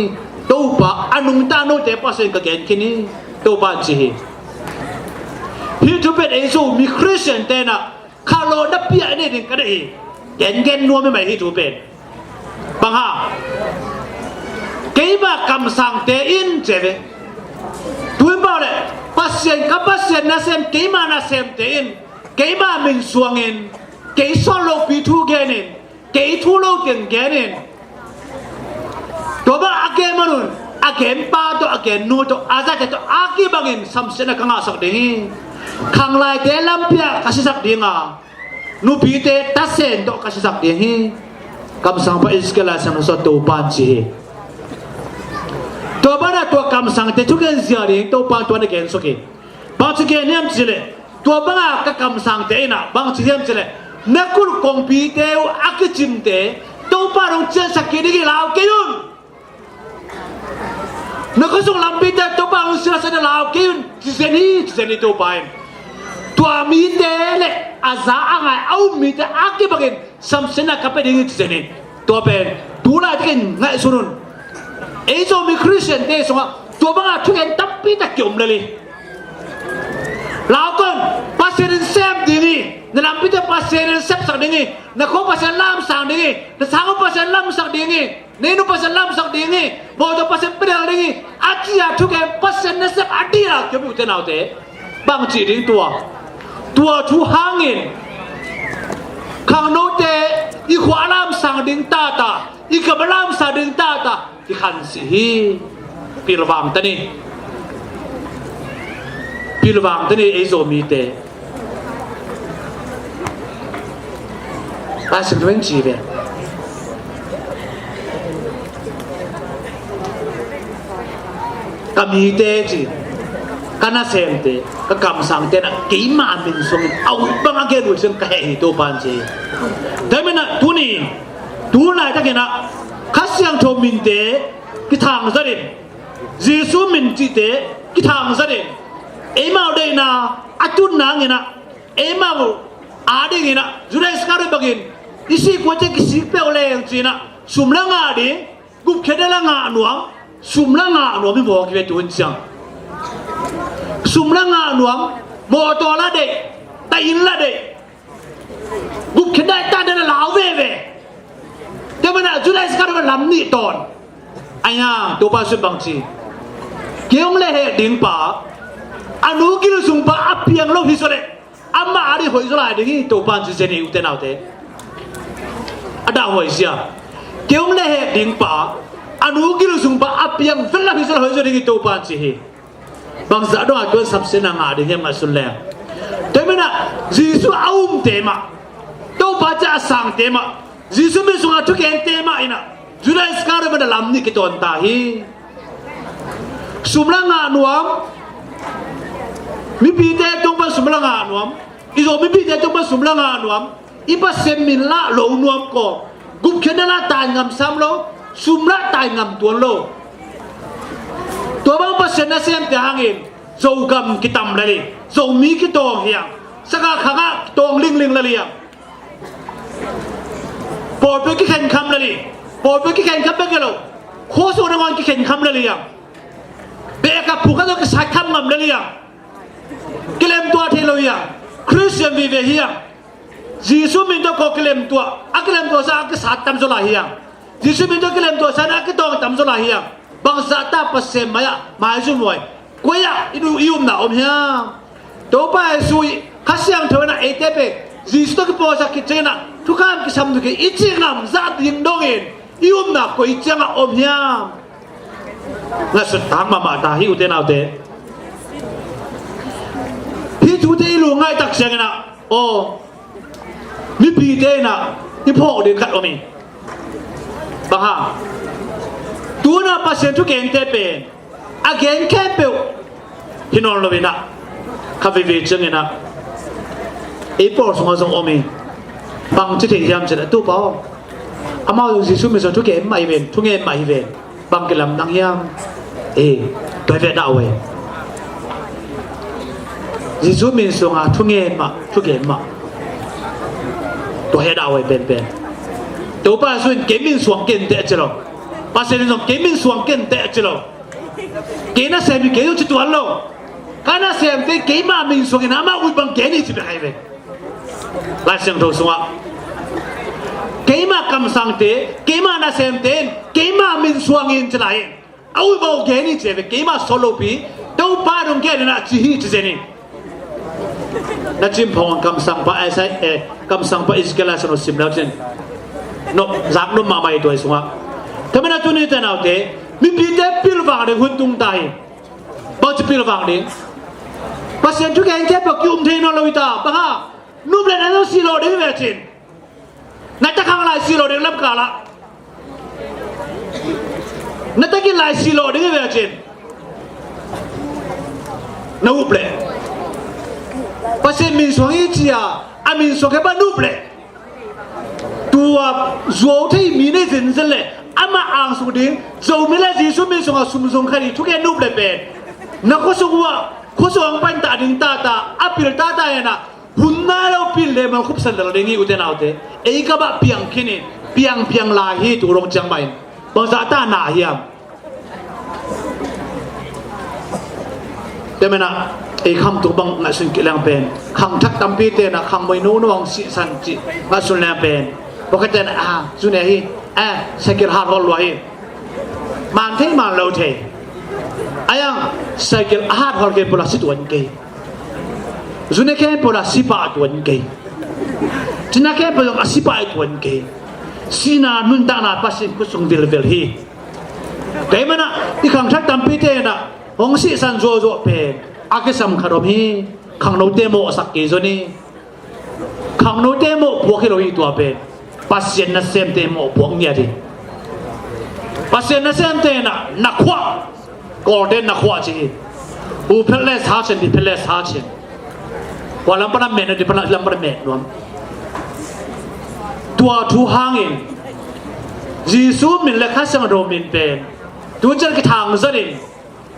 Topa a nungta note Pasian ka gen khin hi, Topa in ci hi. Hih thu pen ei Zomi Khristiante in ah khalawh na piak nei ding ka deih hi. Gengen nuam hi mai hih thu pen. Bang hang? Keima kamsangte in ci ve. Tun pau le Pasian, ka Pasian nasem, keima nasemte in keima min suangin kei sawt lopi thu genin, kei thu lo teng genin, tua bang a gen manun a genpa tawh, a gennu tawh, a zate tawh a kibangin samsiatna ka ngahsak ding hi. Khanglaite lampi ah ka sisak ding a, nupite tasen tawh ka sisak ding hi. Kamsangpa Ezekiel Lai Siangtho sungah Topa in ci hi. Tua banah tua kamsangte thugen zia ding Topa in tua na gen suk hi. Bangci gen hiam cih leh, tua banga ka kamsangte in ah bangci hiam cih leh, na kulh kongpite uh a kicimte Topa in hong ciansak kik ding hi, lau kei un. Na khuasung lampite Topa in hong siasak ding hi, lau kei un, ci zen hi, ci zen hi Topa in. Tua mite le a za a ngai a um mite a kibangin samsiatna ka pia ding hi, ci zen hi. Tua pen tu laitakin ngaihsun un. Ei Zomi Khristiante sungah tua banga thugen tampi tak kiom lel hi. Lau kei un, Pasian in sem ding hi. Na lampite Pasian in sepsak ding hi. Na khuak Pasian lamsang ding hi. Na sang uh Pasian lamsak ding hi. Na inn uh Pasian lamsak ding hi. Mawtaw Pasian pia ding hi, a ci-a thugen Pasian nasep a dih a kiom hi, ute naute. Bangci ding tua? Tua thu hangin khangnote i khua a lamsang ding tata, i gam a lamsang ding tata kikhansih hi. Pilvang ta ni. Pilvang ta ni ei Zomite. Ka sim ring ci ve. Ka mite ci, ka nasemte, ka kamsangte na keima min sungin a ut bang a gen uh ciang ka heh hi, Topa'n ci. Tua manin ah tuni, tu laitakin ah Kha Siangtho minte kithangzatin, Jesu min cihte kithangzatin, eimau deihna a tun nangin ah, eimau adingin ah Judas Iskariot bangin i sih kuate kisik peuh leng ci-in ah sum la ngah ding, gupkhiatna la ngah nuam, sum la ngah nuam hi mawk hi ve tu hun ciang. Sum la ngah nuam, mawtaw la deih, taih inn la deih, gupkhiatna i tangte la lau veve. Tua manin ah Judas Iskariot lam nih tawn. Ahi hang Topa Jesu in bang ci? Kei hong lehhek ding pa, a nu gil sung pan a piang lo hi zaw leh amah ading hoih zaw lai ding hi, Topa'n ci zen hi, ute naute. A dahhuai sia. Kei hong lehhek ding pa, a nu gil sung pan a piang vet lo hi zaw leh hoih zaw ding hi, Topa'n ci hi. Bangzah dong a tuan sapsiatna ngah ding hiam ngaihsun leng. Tua manin ah Jesu a umte mah, Topa ci a sangte mah, Jesu min sungah thugente mah in ah Judas Iskariot bangin ah lam nih kitawn ta hi. Sum la ngah nuam, mipite tung pan sum la ngah nuam, i Zo mipite tung pan sum la ngah nuam, i Pasian min lah lo nuam kawm, gupkhiatna lah taingam sam lo, sum lah taingam tuan lo. Tua bang Pasian nasemte hangin Zogam kitam lel hi, Zomi kitawng hi hang, Sakha khangah tawng lingling lel hi hang. Pawlpi kikhenkham lel hi, pawlpi kikhenkham bek hi lo, khuasung nangawn kikhenkham lel hi hang. Beh ka phuk ka tawh kisat kham ngam lel hi hang. Kilemtuah thei lo hi hang. Khristian vive hi hang. Jesu min tawh kawm kilemtuah, a kilemtuah sa a kisat tam zaw lai hi hang. Jesu min tawh kilemtuah sa a kitawng tam zaw lai hi hang. Bangzah ta Pasian mai-ah maizum huai, koi-ah i nu i umna om hiam? Topa Jesu i Kha Siangtho in ah eite pen Jesu tawh kipawlsak khit ciangin ah thukham kisam thuk hi i cih ngam zah ding dongin i umna koi ciangah om hiam? Ngaihsut tak mahmah ta hi, ute naute. Hih thute i lungngaih tak ciangin ah, aw, mipite in ah i phawk ding khat om hi. Bang hang? Tu-in ah Pasian thugente pen a gen khempeuh hi nawn lo-in ah, kha veve ciangin ah ei pawl sungah zong om hi. Bangci thei hiam cih leh, Topa aw, amau zong Jesu min sungah thugen mah hi ven, thugen mah hi ven. Bang kilamdang hiam? Eh, tua hi ve, a dah huai. Jesu min sungah thugen mah, thugen mah, tua hi a dah huai penpen. Topa Jesu in kei min suang ken teh a ci lo. Pasian in zong kei min suang ken teh a ci lo. Kei nasem hi kei zong ci tuan lo. Ka nasemte keima min suangin amah ut bang gen hi ci bek hi ve. Lai Siangtho sungah keima kamsangte, keima nasemte in keima min suangin ci lai hi. A ut bang gen hi ci ve, keima sawt lopi, Topa dong gen in ah ci hi ci zen hi. Na cimphawng kamsangpa Isaiah, eh, kamsangpa Ezekiel a sano sim leu cin, no, zak dom mahmah hi tua hi sungah. Tua manin ah tuni, ute naute, mipite pilvang ding hun tung ta hi. Bangci pilvang ding? Pasian thugente peuh ki-um thei nawn lo hi ta. Bang hang? Nup leh na zong sih lawh ding hi ve cin. Na takhang lai sih lawh ding lamkal ah. Na takin lai sih lawh ding hi ve cin. Na up leh Pasian min suang hi ci-a a min suang khempeuh nup leh, tua zuau thei mi nei zenzen leh amah angsuk ding Zomi leh Jesu min sungah sum zong kha ding thugen nup leh pen, na khuasung uh ah, khuasung ah hong pantah ding tata, a pil tata hen ah, hun nai lo pil leh mal khupsan lel ding hi, ute naute. Ei ka bah piang khin hi, piang piang lai hi, tu dong ciang mah in. Bangzah ta na hiam? Tua manin ah ei khamtung bang ngaihsun kik leng pen, khangthak tampite in ah khangmoi nono hong sihsan cih ngaihsun leng pen, pawlkhatte in ah, ah, zune hi, ah, cycle hat hawl lua hi. Man thei man lo thei. Ahi hang cycle a hat hawl khempeuh lah si tuan kei. Zune khempeuh lah si pah tuan kei. Cina khempeuh zong a si pah tuan kei. Sihna nuntakna Pasian khut sung vilvel hi. Tua manin ah i khangthak tampite in ah hong sihsan zuauzuau pen a kisam khat om hi. Khangnote mawhsak kei zaw ni. Khangnote mawhpuak hi lo hi tua pen. Pasian nasemte mawhpuak ngiat hi. Pasian nasemte na, na khuah. Kawlte na khuah ci hi. U phet le sa cin, di phet le sa cin. Kua lam pana met nuam, di pana lam pana met nuam. Tua thu hangin Jesu min le Kha Siangtho min pen tu ciang kithang zatin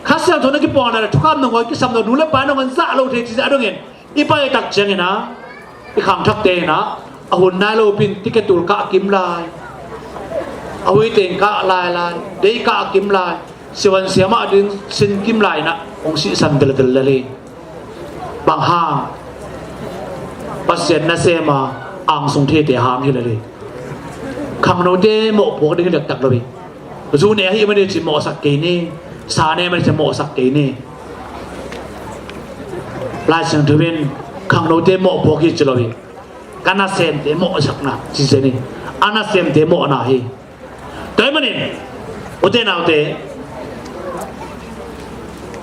Kha Siangtho na kipuakna le thukham na ngoi kisam lo, nu le pa na ngoi zah lo thei ci zah dongin i pai tak ciangin a, i khangthakte in a, a hun nai lo pin ticket tul kah kim lai, a huite in kah lai lai, dei kah kim lai, siavuan siamah ding sin kim lai in a, hong sihsan teltel lel hi. Bang hang? Pasian nasem a angsung theite hang hi lel hi. Khangnote mawhpuak ding hi taktak lo hi. Zu ne ahi mani ci mawhsak kei ni, sa ne mani ci mawhsak kei ni. Lai Siangtho in khangnote mawhpuak hi ci lo hi. Ka nasemte mawhsakna ci zen hi. A nasemte mawhna hi. Tua ahih manin ute naute,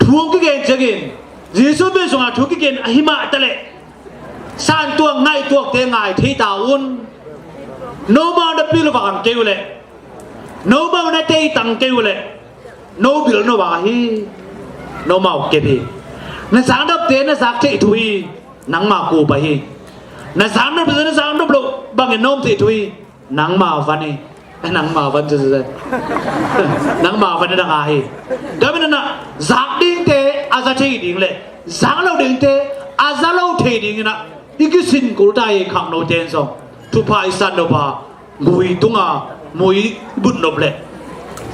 thu hong kigen ciangin, Jesu min sungah thu kigen ahi mah taleh, santuak ngaihtuakte ngai thei ta un. Nomau na pilvang kei uhleh, nomau na teitang kei uhleh, no bil no va hi. Nomau kep hi. Na zaknopte na zak theih thu hi. Nangma kupa hi. Na zaknopte na zaknop loh bangin na om theih thu hi. Nangma van hi. Nangma van ci, ci, ci. Nangma van hi, nang a hi. Tua manin a, zak dingte a za thei ding le zak lo dingte a za lo thei dingin a, i kisin kul ta hi. Khangnote in zong thupha i san nop a, gui tunga mui i but nop le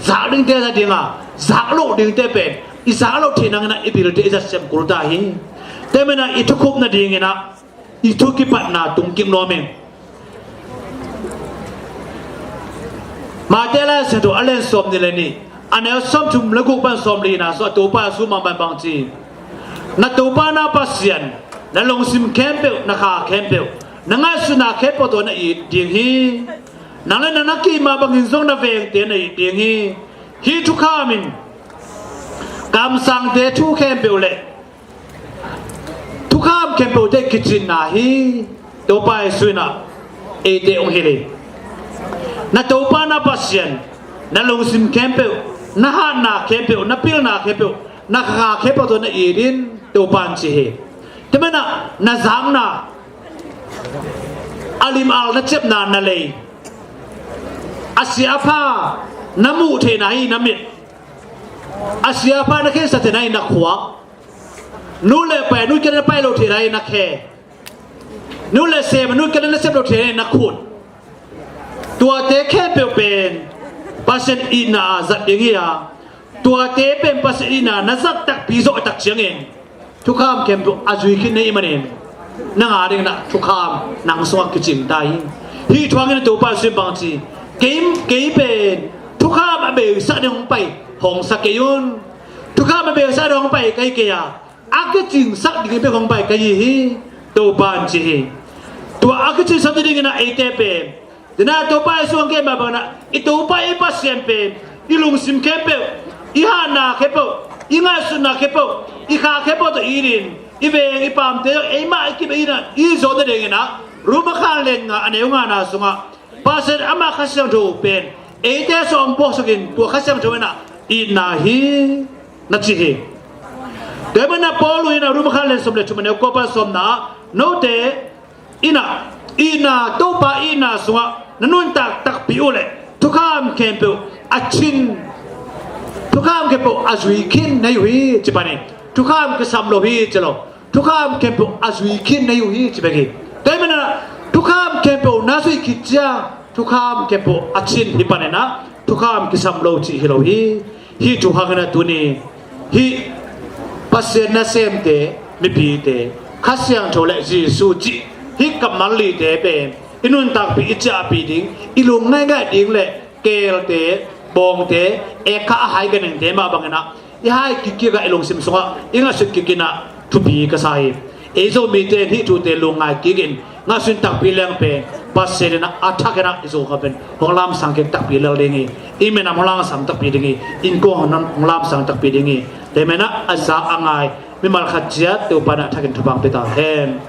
zak dingte a za dinga, zak lo dingte pen i zak lo thei nangin a, i bilte i za sem kul ta hi. Tua manin a, i thukhupna dingin a, i thu kipatna tung kik nuam ing. Mate Lai Siangtho a lian sawmnih le nih, a neu sawmthum le guk pan sawmlina sung a Topa Jesu mah bang ci, na Topa na Pasian na lungsim khempeuh, na kha khempeuh, na ngaihsutna khempeuh tawh na it ding hi. Nang le nang na keima bangin zong na vengte na it ding hi. Hih thukham in kamsangte thu khempeuh le thukham khempeuhte kicinna hi. Topa Jesu in a, eite hong hilh hi. Na Topa na Pasian na lungsim khempeuh, na hatna khempeuh, na pilna khempeuh, na kha khempeuh tawh na it in, Topa in ci hi. Tua manin a, na zakna, a lim al na ciapna na lei, a sia a pha na muh theihna hi na mit, a sia a pha na khensa theihna hi na khuak, nu le pa a nu kei na pai lo theihna hi na khe, nu le sem a nu kei na sep lo theihna hi na khut. Tuate khempeuh pen Pasian itna a zat ding hi a, tuate pen Pasian itna na zat takpi zawh tak ciangin thukham khempeuh a zui khin na hih manin, nang a dingin a thukham nang sungah kicing ta hi. Hih thu hangin a Topa Jesu in bang ci, kei, kei pen thukham a beisak ding hong pai, hong sa kei un. Thukham a beisak ding hong pai ka hi kei a, a kicingsak dingin bek hong pai ka hi hi, Topa in ci hi. Tua a kicingsak dingin a eite pen, tua na Topa Jesu hong gen mah bangin a, i Topa i Pasian pen i lungsim khempeuh, i hatna khempeuh, i ngaihsutna khempeuh, i kha khempeuh tawh it in, i veng i paamte zong eimah i kip in a, i zawh nadingin a, Roma khan lian nga a neu ngana sungah Pasian ama Kha Siangtho pen eite sungah hong puaksak in, tua Kha Siangtho in a itna hi, na ci hi. Tua ahih manin a Paul in a Roma khan lian sawm le thum a neu kua pan sawmna ah, note in a, itna, Topa itna sungah na nuntak takpi uh leh thukham khempeuh a cin, thukham khempeuh a zui khin na hi uh hi, ci pan hi. Thukham kisam lo hi ci lo, thukham khempeuh a zui khin na hi uh hi, ci bek hi. Tua ahih manin a, thukham khempeuh na zuih khit ciang thukham khempeuh a cin hi pan in a, thukham kisam lo cih hi lo hi. Hih thu hangin a tuni hih Pasian nasemte, mipite, Kha Siangtho le Jesu cih hih kammal lite pen i nuntakpih, i ciahpih ding, i lung ngaingai ding le keelte, bawngte, ekkha a hai ganengte mah bangin a, i hai kikkik a, i lungsim sungah i ngaihsut kik in a, thupi ka sa hi. Ei Zomite in hih thute lungngai kik in, ngaihsun takpi leng pen Pasian in a, a thak in a, i Zogam pen hong lamsang kik takpi lel ding hi. I minam hong lamsang takpi ding hi. Innkuan hong lamsang takpi ding hi. Tua ahih manin a, a za a ngai mimal khat ciat Topa in a thak in thupha hong pia ta hen.